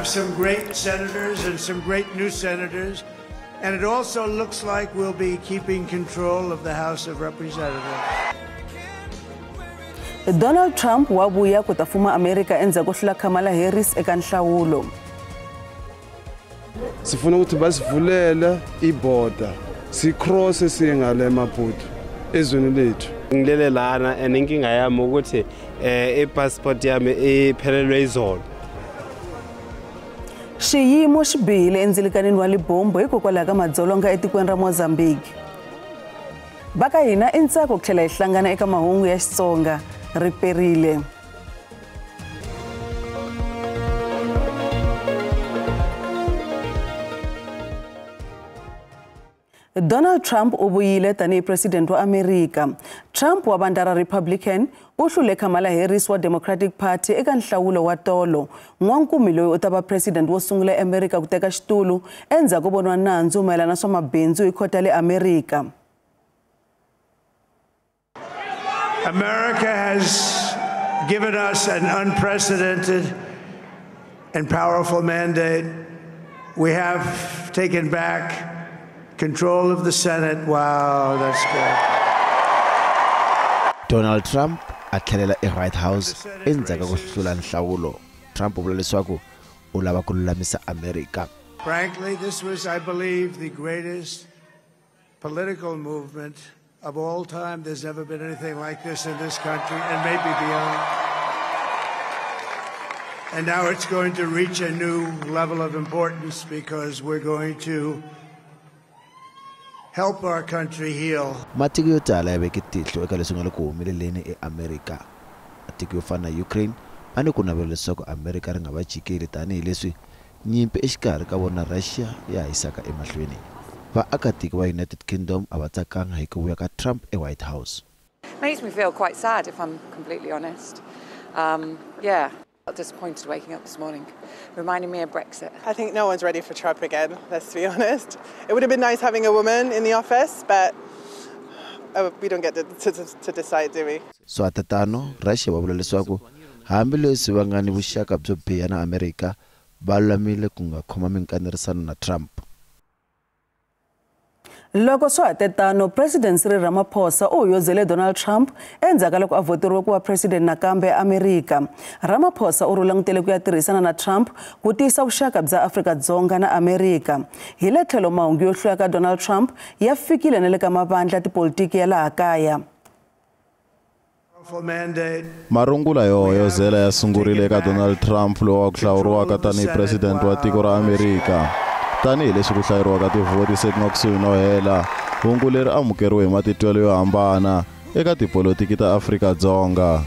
some great senators and some great new senators, and it also looks like we'll be keeping control of the House of Representatives. Donald Trump wa vuya ku ta fuma Amerika endzhaku ko hlula Kamala Harris eka nhlawulo. Sifuna ukuthi basivulele iborder, sicross singale eMaputo ezweni lethu. Ngilele lana and inkinga yami ukuthi ipassport yami iphelelwe izolo. Xiyimo xi bihile endzilikanini wa Lebombo hikokwalaho ka madzolonga etikweni ra Mozambique. Va ka hina i ntsako ku tlhela hi hlangana eka mahungu ya Xitsonga. Ri perile. Donald Trump u vuyile tanihi president wa Amerika. Trump wa vandla ra Republican u hlule Kamala Harris wa Democratic Party eka nhlawulo wa tolo. N'wankumi loyi u ta va president wo sungula eAmerika ku teka xitulu endzhaku ko voniwa nandzu mayelana swa mabindzu hi khoto ya le Amerika. America has given us an unprecedented and powerful mandate. We have taken back control of the Senate. Wow, that's good. Donald Trump a tlhelela eWhite House endzhaku ko hlula nhlawulo. Trump u vula leswaku u lava ku lulamisa Amerika. Frankly, this was, I believe, the greatest political movement of all time. There's never been anything like this in this country and maybe beyond. And now it's going to reach a new level of importance because we're going to help our country heal. Matiko yo tala ya veke tihlo eka leswi nga le ku humeleleni eAmerika. Matiko yo fana na Ukraine va ni ku navela leswaku Amerika ri nga va jikeli tanihileswi nyimpi exikarhi ka vona Russia ya hisaka emahlweni. Vaakatiko va United Kingdom a va tsakanga hi ku vuya ka Trump eWhite House. Makes me feel quite sad, if I'm completely honest. Yeah, disappointed waking up this morning, reminding me of Brexit. I think no one's ready for Trump again, let's be honest. It would have been nice having a woman in the office, but we don't get to decide, do we? Swa tatano, Russia va vula leswaku hambileswi va nga ni vuxaka byo biha na Amerika, va lulamile ku nga khoma minkanerisano na Trump. Loko swa ha tetano, President Cyril Ramaphosa u hoyozele Donald Trump endzhaku ka loko a voteriwe ku va president nakambe eAmerika. Ramaphosa u langutele ku ya tirhisana na Trump ku tiyisa vuxaka bya Afrika-Dzonga na Amerika. Hi le tlhelo mahungu yo hlula ka Donald Trump ya fikile na le ka mavandla ya tipolitiki ya laha kaya. Marungula yo hoyozela ya sungurile eka Donald Trump lowa ku hlawuriwaka tanihi president wa tiko ra Amerika. Tanihileswi ku hlayeriwaka tivhoti se ku nga kusuhi no hela, hungu leri amukeriwe hi matitwelo yo hambana eka tipolotiki ta Afrika-Dzonga.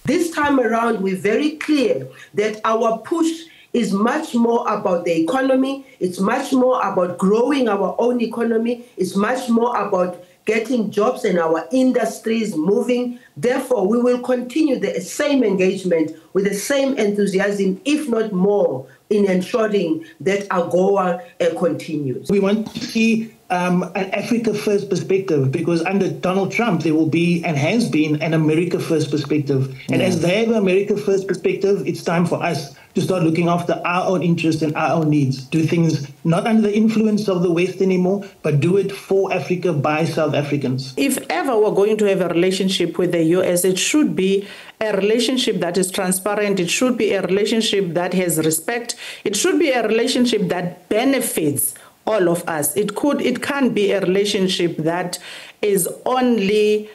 This time around, we're very clear that our push is much more about the economy. It's much more about growing our own economy. It's much more about getting jobs and our industries moving. Therefore, we will continue the same engagement with the same enthusiasm, if not more, in ensuring that AGOA continues. We want to see an Africa First perspective, because under Donald Trump, there will be and has been an America First perspective. And as they have an America First perspective, it's time for us to start looking after our own interests and our own needs. Do things not under the influence of the West anymore, but do it for Africa by South Africans. If ever we're going to have a relationship with the US, it should be a relationship that is transparent. It should be a relationship that has respect. It should be a relationship that benefits all of us. It can't be a relationship that is only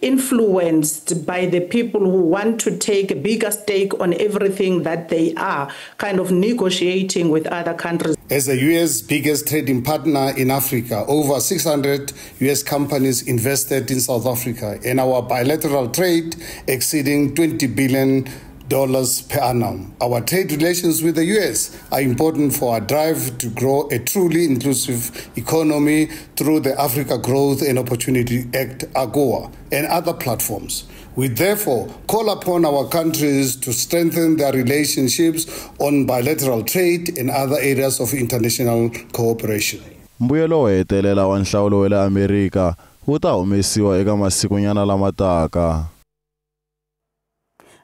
influenced by the people who want to take a bigger stake on everything that they are kind of negotiating with other countries. As the U.S. biggest trading partner in Africa, over 600 U.S. companies invested in South Africa, and our bilateral trade exceeding $20 billion per annum. Our trade relations with the U.S. are important for our drive to grow a truly inclusive economy through the Africa Growth and Opportunity Act, AGOA, and other platforms. We therefore call upon our countries to strengthen their relationships on bilateral trade and other areas of international cooperation. Mbuyelo wo hetelela wa nhlawulo wa le Amerika wu ta humesiwa eka masikunyana lama taka.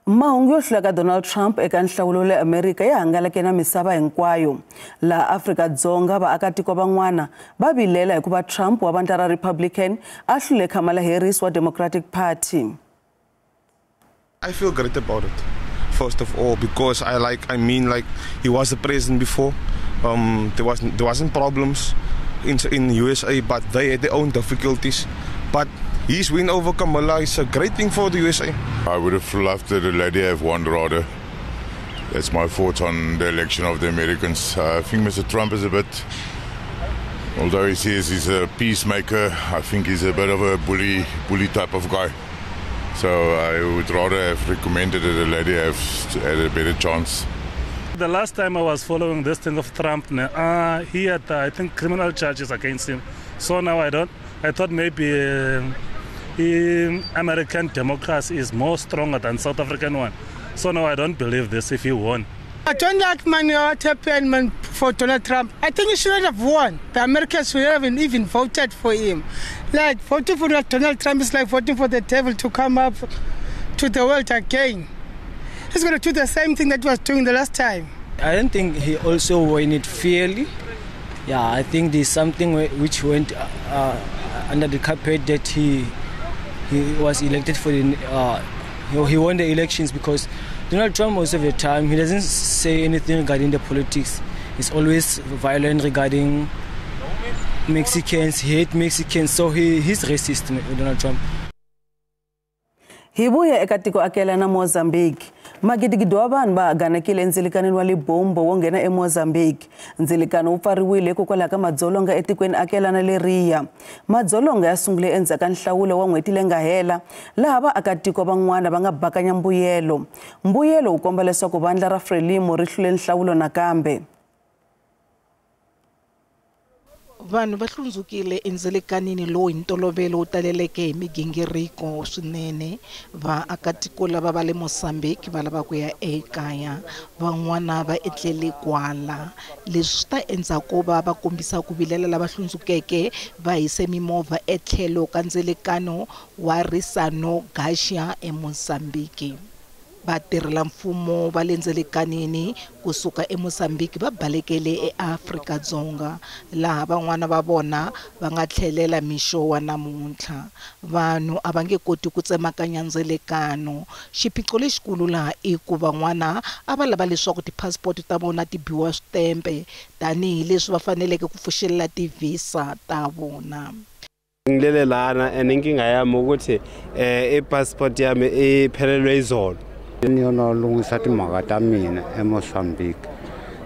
Mahungu yo hlula ka Donald Trump eka nhlawulo le Amerika ya hangalake na misava hinkwayo. Laha Afrika-Dzonga vaakatiko van'wana va vilela hikuva Trump wa vandla ra Republican a hlule Kamala Harris wa Democratic Party. I feel great about it, first of all, because I mean, he was the president before. There wasn't problems in USA, but they had their own difficulties. But his win over Kamala is a great thing for the USA. I would have loved that the lady have won rather. That's my thoughts on the election of the Americans. I think Mr. Trump is a bit, although he says he's a peacemaker, I think he's a bit of a bully type of guy. So I would rather have recommended that the lady have had a better chance. The last time I was following this thing of Trump, he had, I think, criminal charges against him. So now I don't. I thought maybe American democracy is more stronger than South African one. So now I don't believe this if he won. I don't like, man, what happened, man, for Donald Trump. I think he shouldn't have won. The Americans should have even voted for him. Like, voting for Donald Trump is like voting for the devil to come up to the world again. He's going to do the same thing that he was doing the last time. I don't think he also won it fairly. Yeah, I think there's something which went under the carpet that he was elected for the he won the elections, because Donald Trump, most of the time, he doesn't say anything regarding the politics. He's always violent regarding Mexicans. He hates Mexicans, so he's racist, Donald Trump. Hi vuya eka tiko akelana Mozambique. Magidigidi wa vanhu va haganakile endzilikaneni wa Lebombo wo nghena eMozambique. Ndzilikano wu pfariwile hikokwalaho ka madzolonga etikweni akelana leriya. Madzolonga ya sungule endzhaku ka nhlawulo wa n'hweti leyi nga hela, laha vaakatiko van'wana va nga bakanya mbuyelo. Mbuyelo wu komba leswaku vandla ra Frelimo ri hlule nhlawulo nakambe. Vanhu va hlundzukile endzelekanini lowu hi ntolovelo wu taleleke hi migingiriko swinene. Vaakatiko lava va le Mozambique va lava ku ya ekaya, van'wana va etlele kwala. Leswi swi ta endzhaku va va kombisa ku vilela. Lava hlundzukeke va hise mimovha etlhelo ka ndzelekano wa Ressano Garcia eMozambique. Vatirhela-mfumo va le ndzelekanini kusuka eMozambique va balekele eAfrika-Dzonga, laha van'wana va vona va nga tlhelela mixo wa namuntlha. Vanhu a va nge koti ku tsemakanya ndzelekano. Xiphiqo lexikulu laha i ku van'wana a va lava leswaku tiphasipoti ta vona ti biwa switempe tanihileswi va faneleke ku pfuxelela tivhisa ta vona. Ngilele lana and inkinga yami ukuthi i-passport yami iphelelwe izolo. Ni yona lunghisa timhaka ta mina eMozambique,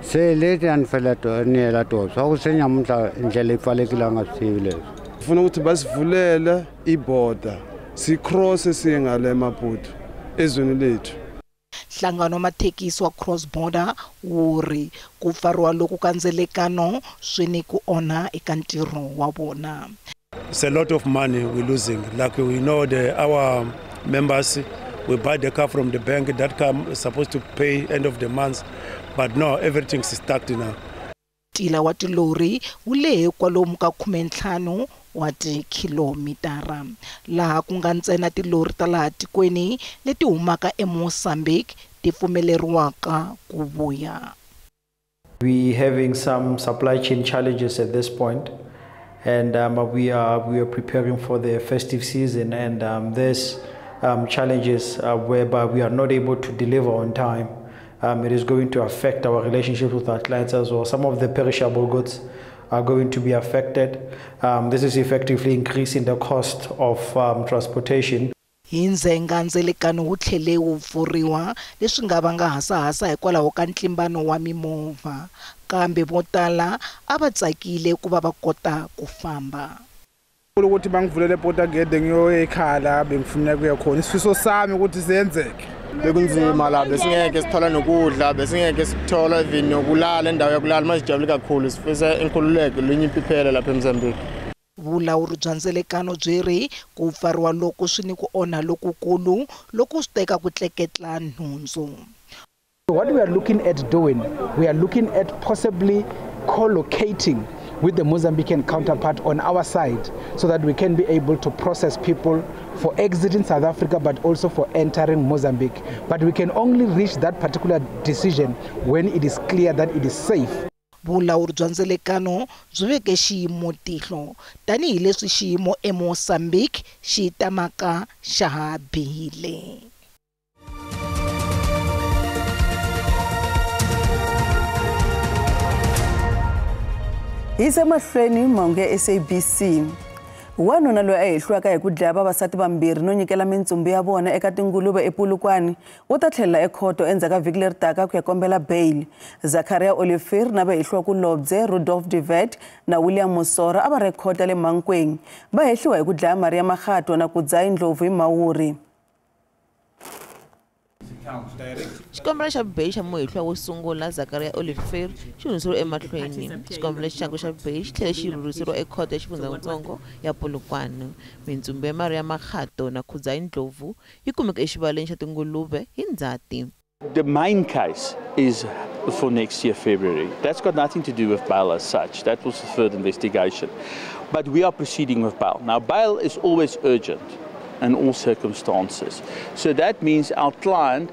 se leti a ni fanele to ni yela to swa ku se nyamuntlha ndlela yi pfalekile a nga swi tivi leswi. Funa ukuthi basivulele iborder, sicross siye ngale Maputo ezweni lethu. Nhlangano wa mathekisi wa Cross Border wu ri ku pfariwa loku ka ndzelekano swi ni ku onha eka ntirho wa vona. It's a lot of money we're losing. Like we know our members, we buy the car from the bank. That car is supposed to pay end of the month, but no, everything's stuck now. Ntila wa tilori wu lehe kwalomu ka 15 wa tikhilomitara, laha ku nga ntsena tilori ta laha tikweni leti humaka eMozambique ti pfumeleriwaka ku vuya. We having some supply chain challenges at this point, and we are preparing for the festive season, and there's challenges whereby we are not able to deliver on time. It is going to affect our relationships with our clients as well. Some of the perishable goods are going to be affected. This is effectively increasing the cost of transportation. Hi ndzhenga ndzelekano wu tlhele wu pfuriwa, leswi nga vanga hasahasa hikwalaho ka ntlimbano wa mimovha, kambe vo tala a va tsakile ku va va kota ku famba. Ukuthi bangivulele border gede ngiyo ekhaya la bengifuna kuya khona, isifiso sami ukuthi siyenzeke. Bekunzima la, besingeke sithola nokudla, besingeke sithola even nokulala, indawo yokulala. Manje sijabule kakhulu, sifisa inkululeko linye iphela lapha eMozambique. Vulawuri bya ndzelekano byi ri ku pfariwa loku swi ni ku onha lokukulu loko swi teka ku tleketla nhundzu. What we are looking at doing, we are looking at possibly co-locating with the Mozambican counterpart on our side so that we can be able to process people for exiting South Africa but also for entering Mozambique. But we can only reach that particular decision when it is clear that it is safe. Vulawuri bya ndzelekano byi veke xiyimo tihlo tanihileswi xiyimo eMozambique xi tamaka xa ha bihile. Hi mahlweni mahungu ya SABC. Wanuna loyi a hehliwaka hi ku dlaya vavasati vambirhi no nyikela mintsumbu ya vona eka tinguluve ePolokwane u ta tlhelela ekhoto endzhaku ka vhiki leri taka ku ya kombela bail. Zakaria Olivier na vahehliwakulobye Rudolf de Wet na William Musora a va ri ekhoto le Mankweng. Va hehliwa hi ku dlaya Maria Makgato na ku dzaha Ndlovu hi Mhawuri. Xikombelo xa beyili xa muhehliwa wo sungula Zakaria Olivier xi hundziseriwe emahlweni. Xikombelo xakwe xa beyili xi tlhele xi rhurhiseriwa ekhoto ya xifundzatsongo ya Polokwane. Mintsumbu ya Maria Makgato na Khudzai Ndlovu yi kumeka exivaleni xa tinguluve hi Ndzhati. The main case is for next year, February. That's got nothing to do with bail as such. That was a further investigation. But we are proceeding with bail. Now, bail is always urgent in all circumstances. So that means our client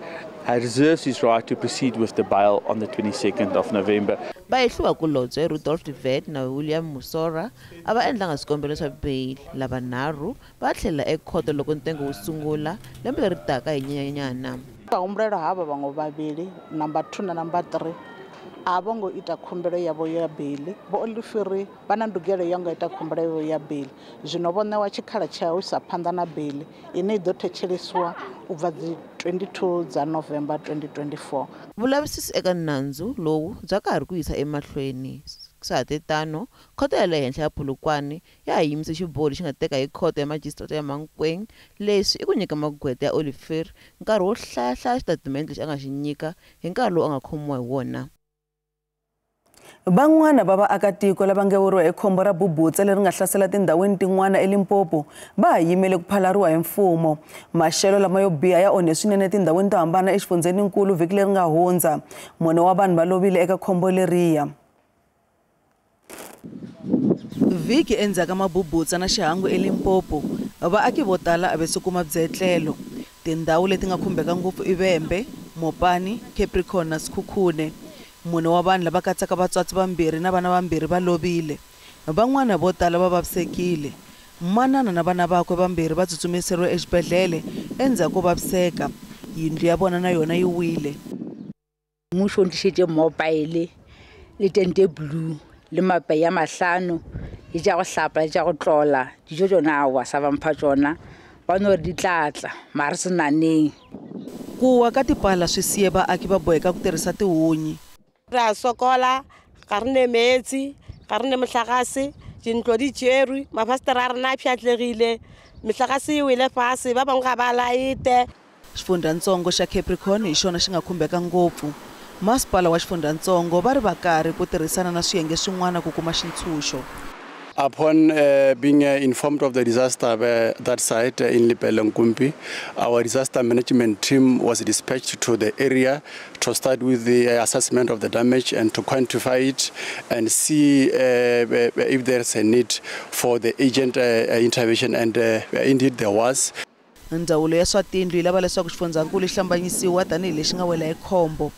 reserves his right to proceed with the bail on the 22nd of November. Vahehliwakulobye Rudolf de Wet na William Musora a va endlanga swikombelo swa beyili. Lavanharhu va tlhelela ekhoto loko ntengo wu sungula lembe leri taka hi Nyenyanyana. Vahumbulela hava vhaṅwe vavhili number 2 na number 3 a vho ngo ita khumbelo yavho ya beyili. Vho Olivier vha na ndugelo ya nga ita khumbelo yavho ya beyili. Zwino vho ṋewa tshikhala tsha u isa phanḓa na beyili ine i ḓo thetshelesiwa u bva dzi 22 dza November 2024. Vulavisisi eka nandzu lowu bya ka ha ri ku yisa emahlweni. Swa khoto ya le henhla ya Polokwane ya ha yimise xiboho lexi nga teka hi khoto ya majisitarata ya Mankweng. Leswi i ku nyika magqweta ya Olivier nkarhi wo hlayahlaya xitatimende lexi a nga xi nyika hi nkarhi lowu a nga khomiwa hi wona. Van'wana va vaakatiko lava nga weriwa hi khombo ra bubutsa leri nga hlasela tindhawini tin'wana eLimpopo va ha yimele ku phalariwa hi mfumo. Maxelo lama yo biha ya onhe swinene tindhawini to hambana exifundzheninkulu vhiki leri nga hundza. Mune wa vanhu va lovile eka khombo leriya. Vhiki endzhaku ka mabubutsa na xihangu eLimpopo, vaaki vo tala a va se kuma byetlelo. Tindhawu leti nga khumbeka ngopfu i Vhembe, Mopani, Capricorn na Sekhukhune. Mune wa vanhu lava katsaka vatswatsi vambirhi na vana vambirhi va lovile. Van'wana vo tala va vavisekile. Manana na vana vakwe vambirhi va tsutsumiseriwe exibedhlele endzhaku ko vaviseka. Yindlu ya vona na yona yi wile. Mmušo o ntlišitše mobile le tente blue le mapai ya mahlano le tša go hlapa le tša go tlola. Dijo tšona aowa sa ba mpha tšona ba no re di tlatla mare se naneng. Ku wa ka tipala swi siye vaaki va boheka ku tirhisa tihunyi. Re a sokola, ga re ne metsi, ga re ne motlakase, dintlo di tšerwe, mafastere a rena a pšhatlegile, metlakase e wele fase, ba bangwe ga ba laete. Xifundzatsongo xa Capricorn hi xona xi nga khumbeka ngopfu. Masipala wa xifundzatsongo va ri va karhi ku tirhisana na swiyenge swin'wana ku kuma xintshunxo. Upon being informed of the disaster that site in Lepelle-Nkumpi, our disaster management team was dispatched to the area to start with the assessment of the damage and to quantify it and see if there's a need for the urgent intervention, and indeed there was. Ndzawulo ya swa tindlu yi lava leswaku xifundzankulu xi hlambanyisiwa tanihi lexi nga wela hi khombo.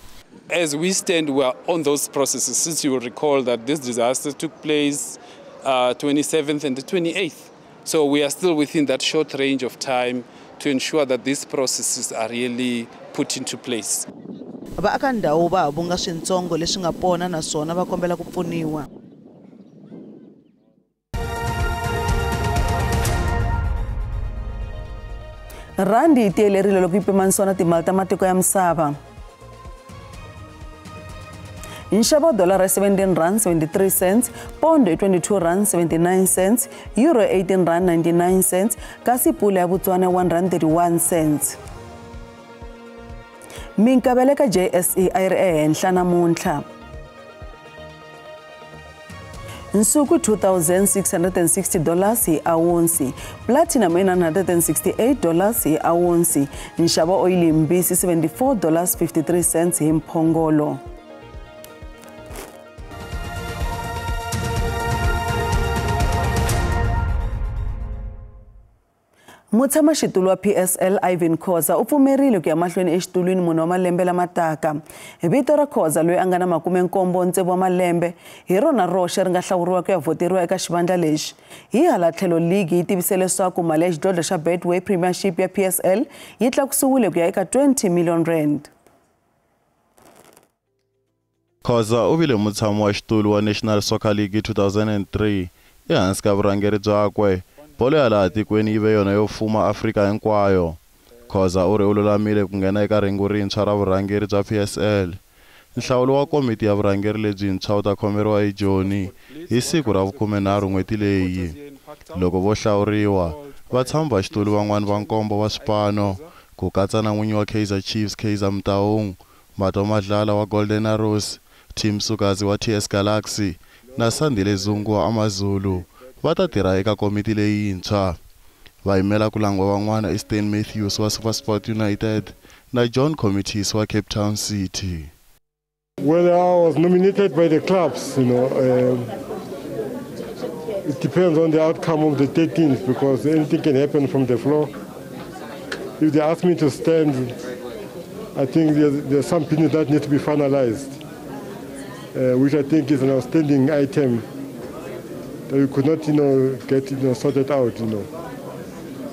As we stand, we are on those processes, since you will recall that this disaster took place 27th and the 28th. So we are still within that short range of time to ensure that these processes are really put into place. Vaaka ndhawu va ha vunga swintsongo leswi nga pona naswona va kombela ku pfuniwa. Randi yi tiyelerile loko yi pimanisiwa na timali ta matiko ya misava. Nxavo wa dolara 17 rand 73 cents, pondo i 22 rand 79 cents, euro 18 rand 99 cents, kasi pula ya Botswana 1 rand 31 cents. Minkavelo ka JSE a yi ri ehenhla namuntlha. Nsuku $2,660 hi awunsi, platinum i $968 hi awunsi, nxavo oyili yimbisi $74.53 hi mphongolo. Mutshamaxitulu wa PSL Ivan Khoza u pfumerile ku ya mahlweni exitulwini munhu wa malembe lama taka. Vito ra Khoza loyi a nga na 76 wa malembe hi rona roxe ri nga hlawuriwa ku ya vhoteriwa eka xivandla lexi. Hi hala tlhelo ligi yi tivise leswaku mali ya xidlodlo xa Betway Premiership ya PSL yi tlakusiwile ku ya eka 20 million rand. Khoza u vile mutshami wa xitulu wa National Soccer League 2003 ehansi ka vurhangeri byakwe. Bolo ya laha tikweni yi ve yona yo fuma Afrika hinkwayo. Khoza u ri u lulamile ku nghena eka rhengu rintshwa ra vurhangeri bya PSL. Nhlawulo wa komiti ya vurhangeri lebyintshwa wu ta khomeriwa eJoni hi siku ra vu-13 n'hweti leyi. Loko vo hlawuriwa, vatshami va xitulu van'wana va nkombo wa swipano, ku katsa na n'winyi wa Kaizer Chiefs Kaizer Motaung, Mato Madlala wa Golden Arrows, Tim Sukazi wa TS Galaxy na Sandile Zungu wa AmaZulu va ta tirha eka komiti leyintshwa. Va yimela ku langwa van'wana i Stan Matthews wa SuperSport United na John Comitis wa Cape Town City. Well, I was nominated by the clubs, you know. It depends on the outcome of the 13th because anything can happen from the floor. If they ask me to stand, I think there's some business that needs to be finalized, which I think is an outstanding item that we could not, you know, get, you know, sorted out, you know,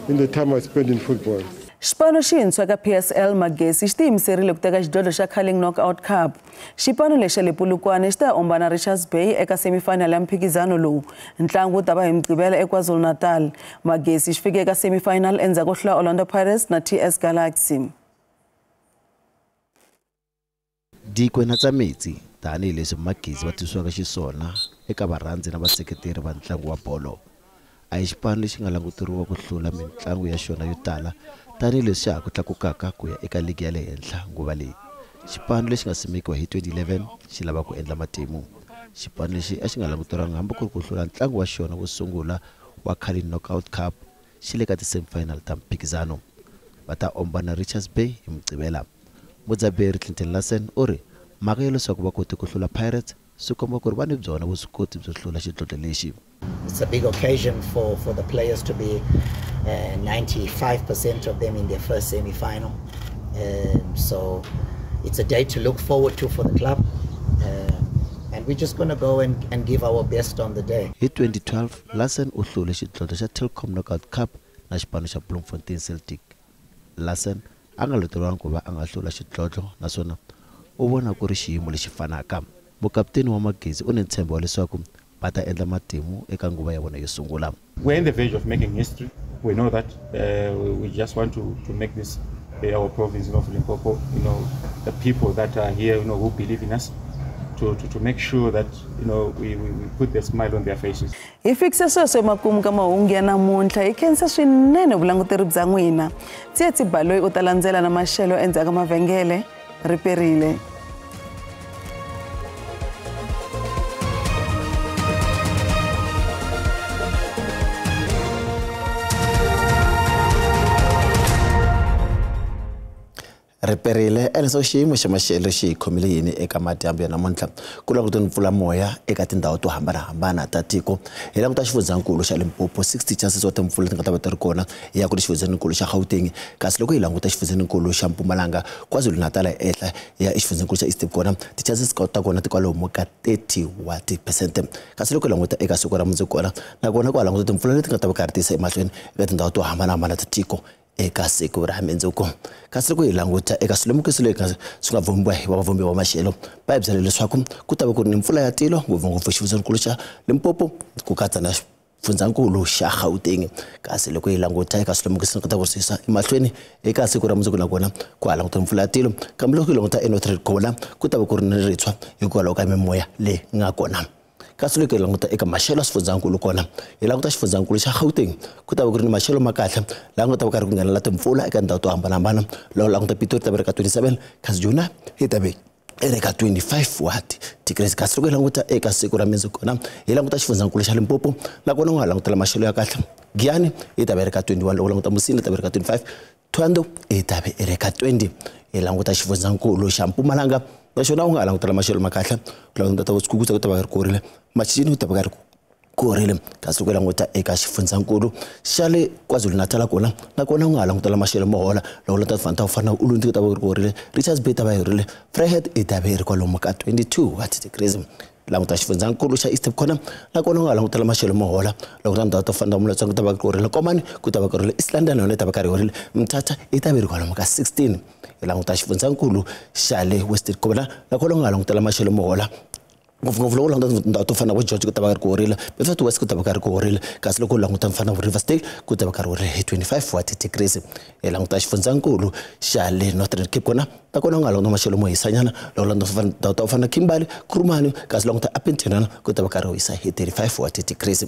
in the time I spent in football. Xipano xintshwa ka PSL Magesi xi tiyimiserile ku teka xidlodlo xa Carling Knockout Cup. Xipano lexa le Polokwane xi ta ombana Richards Bay eka semifinal ya mphikizano lowu. Ntlangu wu ta va hi Mugqivela eKwaZulu-Natal. Magesi xi fike eka semifinal endzhaku ko hlula Orlando Pirates na TS Galaxy. Dikwena tsa metsi tanihileswi Magesi va tisiwaka xiswona eka varhandzi na vaseketeri va ntlangu wa bolo. A hi xipano lexi nga languteriwa ku hlula mintlangu ya xona yo tala tanihileswi xa ha ku tlakukaka ku ya eka ligi ya le henhla nguva leyi. Xipano lexi nga simekiwa hi 2011 xi lava ku endla matimu. Xipano lexi a xi nga languteriwanga hambi ku ri ku hlula ntlangu wa xona wo sungula wa Carling Knockout Cup xi le ka ti-semifinal ta mphikizano. Va ta ombana Richards Bay hi Mugqivela. Mudzaberi Clinton Larsen u ri mhaka ya leswaku va kote ku hlula Pirates swi komba ku ri va ni byona vuswikoti byo hlula xidlodlo lexi. It's a big occasion for the players to be 95% of them in their first semi-final. So it's a day to look forward to for the club. And we're just going to go and give our best on the day. Hi 2012, Larsen u hlule xidlodlo xa Telkom Knockout Cup na xipano xa Bloemfontein Celtic. Larsen a nga loteriwanga ku va a nga hlula xidlodlo naswona u vona ku ri xiyimo lexi fanaka. Mukapteni wa Magezi u ni ntshembo wa leswaku va ta endla matimu eka nguva ya vona yo sungula. We're in the verge of making history. We know that we just want to make this our province of Limpopo, you know, the people that are here, you know, who believe in us, to make sure that, you know, we put the smile on their faces. Hi fikise sweswo emakumu ka mahungu ya namuntlha. Hi khensa swinene vulanguteri bya n'wina. Tsietsi Baloyi u ta landzela na maxelo endzhaku ka mavhengele. Ri perile. Riperile elso xiyimo xa maxelo xi hi khomile yini eka madyambu ya namuntlha ku lava ku mpfula moya eka tindhawu to hambanahambana ta tiko. Hi languta xifundzankulu xa Limpopo 60 chances wa timpfula ti nga ta va ti ri kona ya ku ri xifundzankulu xa Gauteng, kasi loko hi languta xifundzankulu xa Mpumalanga, KwaZulu-Natal ehla ya xifundzankulu xa Eastern kona ti-chances ta kona ti kwalomu ka 30%. Kasi loko hi languta eka siku ra mundzuku kona nakona ku ha languta timpfula leti nga ta va karhi ti yisa emahlweni eka tindhawu to hambanahambana ta tiko eka siku ra mundzuku. Kasi loko hi languta eka swilemukiso leswi swi nga vumbiwa hi vavumbi va maxelo va hi byela leswaku ku ta va ku ri ni mpfula ya tilo ngopfungopfu xifundzankulu xa Limpopo ku katsa na xifundzankulu xa Gauteng. Kasi loko hi languta eka swilemukiso swi nga ta ku swi emahlweni eka siku ra mundzuku nakona ku ha languta mpfula ya tilo, kambe loko hi languta eNorthern kona ku ta va ku ri ni ritshwa hikwalaho ka mimoya leyi nga kona. Kasi loko hi languta eka maxelo ya xifundzankulu kona hi languta xifundzankulu xa Gauteng ku ta va ku ri ni maxelo ma kahle laha nga ta va karhi ku nghenela timpfula eka ndhawu to hambanahambana. Loko languta Pitori ta va ri ka 27, kasi Jona yi ta ve i ri ka 25 wa degrees. Kasi loko hi languta eka siku ra mundzuku kona hi languta xifundzankulu xa Limpopo nakona u nga langutela maxelo ya kahle. Giyani yi ta va ri ka 21, loko languta Musina yi ta va ri ka 25, Thohoyandou yi ta va i ri ka 20. Hi languta xifundzankulu xa Mpumalanga naswona u nga langutela maxelo ma kahle, ku languta ta ku ta va ri kurile, Machini ku ta va ri ku horile. Kasi loko languta eka xifundzankulu xa le KwaZulu-Natal kona nakona u nga ha langutela maxelo mo hola. Loko languta tifani ta ku fana na Ulundi ku ta va ku ri ku horile, Richards Bay ta va yi horile, Vryheid i ta va yi ri kwalomu ka 22 wa ti-degrees. Languta xifundzankulu xa Eastern Corner nakona u nga langutela maxelo mo hola. Loko ta ndhawu to fana na Mulatswana ku ta va ku horile, Komani ku ta va ku horile, East London yona yi ta va karhi horile, Mthatha yi ta va yi ri kwalomu ka 16. Hi languta xifundzankulu xa le Western Kona nakona u nga langutela maxelo mo hola. Ngopfungopfu loko u languta tindhawu to fana na vo George ku ta va ri ku horile, Bedford West ku ta va ka ri ku horile, kasi loko u languta mfana na Riversdale ku ta va ka ri horile hi 25 wa ti-degrees. Hi languta xifundzankulu xa le Northern Cape kona nakona u nga languta maxelo mo hisanyana. Loko u languta tindhawu ta ku fana na Kimberley, Kurumani, kasi languta Upington ku ta va ka ri hisa hi 35 wa ti-degrees.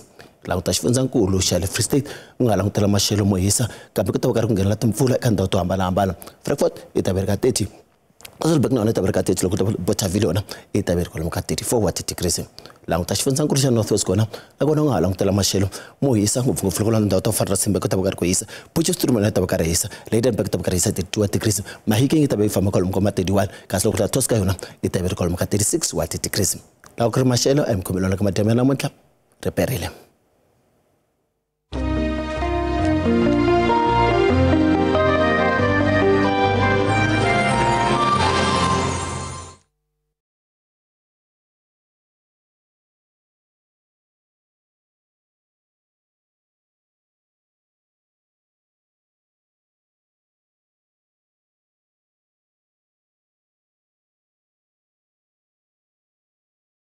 Languta xifundzankulu xa le Free State u nga langutela maxelo mo hisa, kambe ku ta va ka ri ku nghenela timpfula eka ndhawu to hambanahambana. Frankfort yi ta va ri ka 30, Sasolburg na yona yi ta va ri ka 30, loko Bothaville yona yi ta va ri kwalomu ka 34 wa ti-degrees. Languta xifundzankulu xa North West kona nakona u nga ha langutela maxelo mo hisa, ngopfungopfu loko languta ndhawu ta ku fana na Rustenburg ku ta va ka ri ku hisa, Potchefstroom yona yi ta va ka ri hisa, Lydenburg ku ta va ka ri hisa 32 wa degrees, Mahikeng yi ta va yi famba kwalomu ka ma 31, kasi loko Toska yona yi ta va ri kwalomu ka 36 wa ti-degrees. Loko ku ri maxelo a hi mikhomelwana ka madyambu ya namuntlha, ri perile.